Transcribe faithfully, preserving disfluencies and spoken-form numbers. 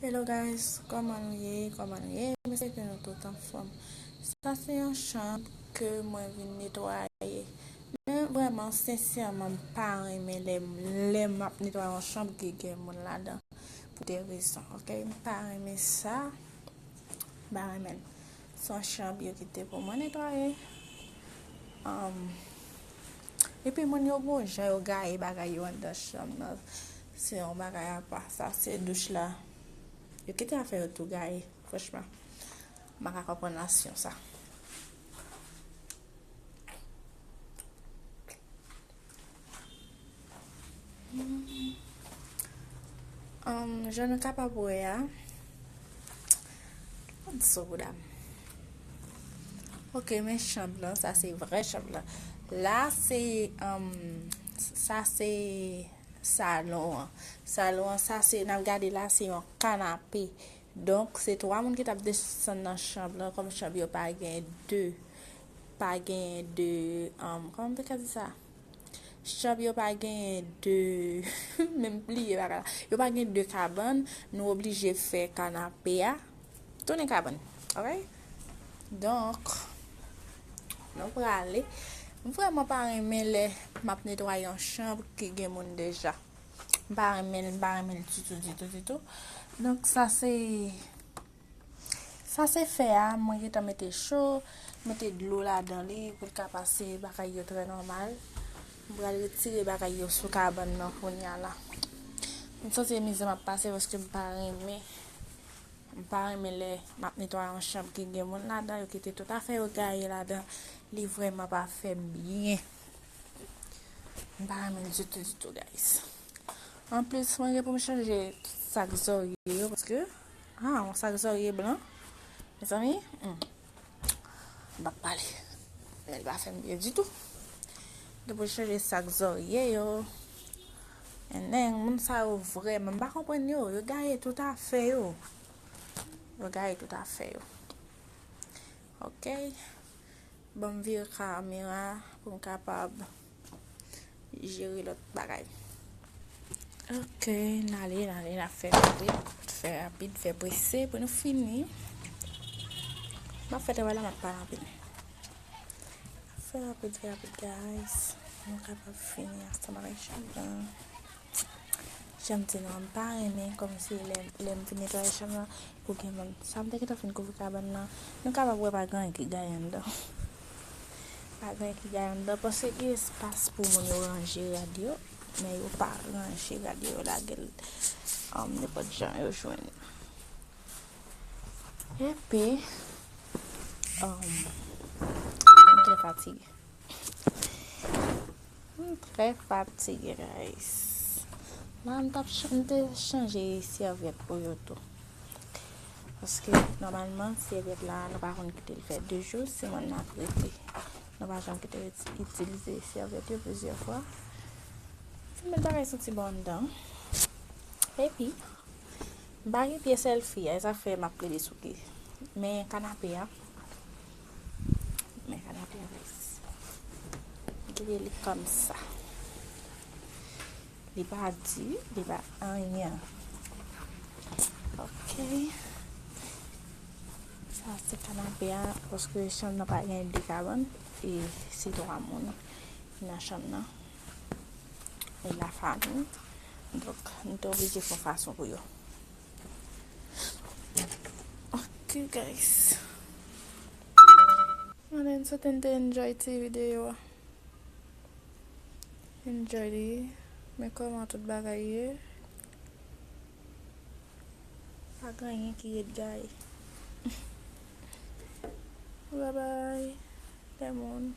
Hello guys, kòman nou ye? Kòman nou ye? M espere ke nou tout anfòm. Sa se yon chanm ke mwen vin netwaye. Men vrèman, sensèman, m pa renmen lè, lè m ap netwaye yon chanm ki gen moun ladan. Pou de rezon, ok? M pa renmen sa. M pa renmen l. Se yon chanm yo kite pou mwen netwaye. Um, epi moun yo gon jan yo gaye bagay yo anndan chanm nan. Se yon bagay apa. Sa se douch la. Yo kite afè yo tou gaye, franchman. M pa ka konprann nasyon sa. Um, jan nou kapab wè a, so bouda m. Ok, men chanm lan, sa se vrè chanm lan. La se, um, sa se salon an. Salon an, sa se, n ap gade la, se yon kanape. Donk, se twa moun ki t ap desann nan chanm lan, kòm chanm yo pa gen de, pa gen de, um, kòman m te ka di sa? Chanm yo pa gen de, men m bliye bagay la. Yo pa gen de kabann, nou oblije fè kanape a tounen kabann, ok? Donk, nou prale. M vrèman pa renmen lè m ap netwaye yon chanm ki gen moun deja. M pa renmen l, m pa renmen l ditou, ditou, ditou. Donk, sa se, sa se fè a, mwen gentan mete cho, mete dlo ladan li pou l ka pase bagay yo trè nòmal. M pral retire bagay yo sou kabann nan kounye a la. M santi e mizè m ap pase paske m pa renmen, m pa renmen lè m ap netwaye yon chanm ki gen moun ladan, yo kite tout afè yo gaye ladan. Li vrèman pa fè m byen. M pa renmen l ditou, ditou, guys. Anplis, mwen gen pou m chanje sak zòrye yo, paske, ah, yon sak zòrye blan, mezanmi, hmm, m p ap pale. Men l pa fè m byen ditou. Gen pou m chanje sak zòrye yo. And then, moun sa yo vrèman, m pa konprann yo. Yo gaye tout afè yo. Yo gaye tout afè yo. Ok. Ban m vire kamera pou m kapab jere lòt bagay. Ok, n ale, n ale, n ap fè rapid, fè rapid, fè prese pou nou fini. M ap fè travay la, m ap pale anpil. Fè rapid, fè rapid, guys. Pou nou kapab fini ansanm avèk chanm lan. Jan m di nou an, m pa renmen kòmsi lè, lè m vin netwaye chanm lan, pou gen moun. Sa m te gentan fin kouvri kabann nan, nou kapab wè pa gen anyen ki gaye anndan. Pa gen anyen ki gaye anndan, paske gen espas pou moun yo ranje rad yo, men yo pa ranje rad yo, yo lage l, um, nenpòt jan yo jwenn. Epi, um, m trè fatige. M trè fatige, guys. La, m t ap ch-, m te chanje sèvyèt pou yo tou. Paske, nòmalman, sèvyèt la, nou pa konn kite l fè de jou, siman n ap rete. Nou pa janm kite iti-, itilize sèvyèt yo plizyè fwa. Sa met bagay santi bon anndan. Epi, m pa gen pye sèlfi a, e sa k fè m ap plede souke. Men kanape a. Men kanape a, guys. M kite li kòmsa. Li pa di, li pa anyen. Ok. Sa se kanape a, paske chanm nan pa gen de kabann, e se twa moun ki nan chanm nan. E lafanmi. Donk, nou te oblije fè yon fason pou yo. Ok, guys. Mwen, m swete n te enjoy ti videyo a. Enjoy li. Men kòman tout bagay ye. Pa gen anyen ki ret gaye. Bye bye. Lè moun.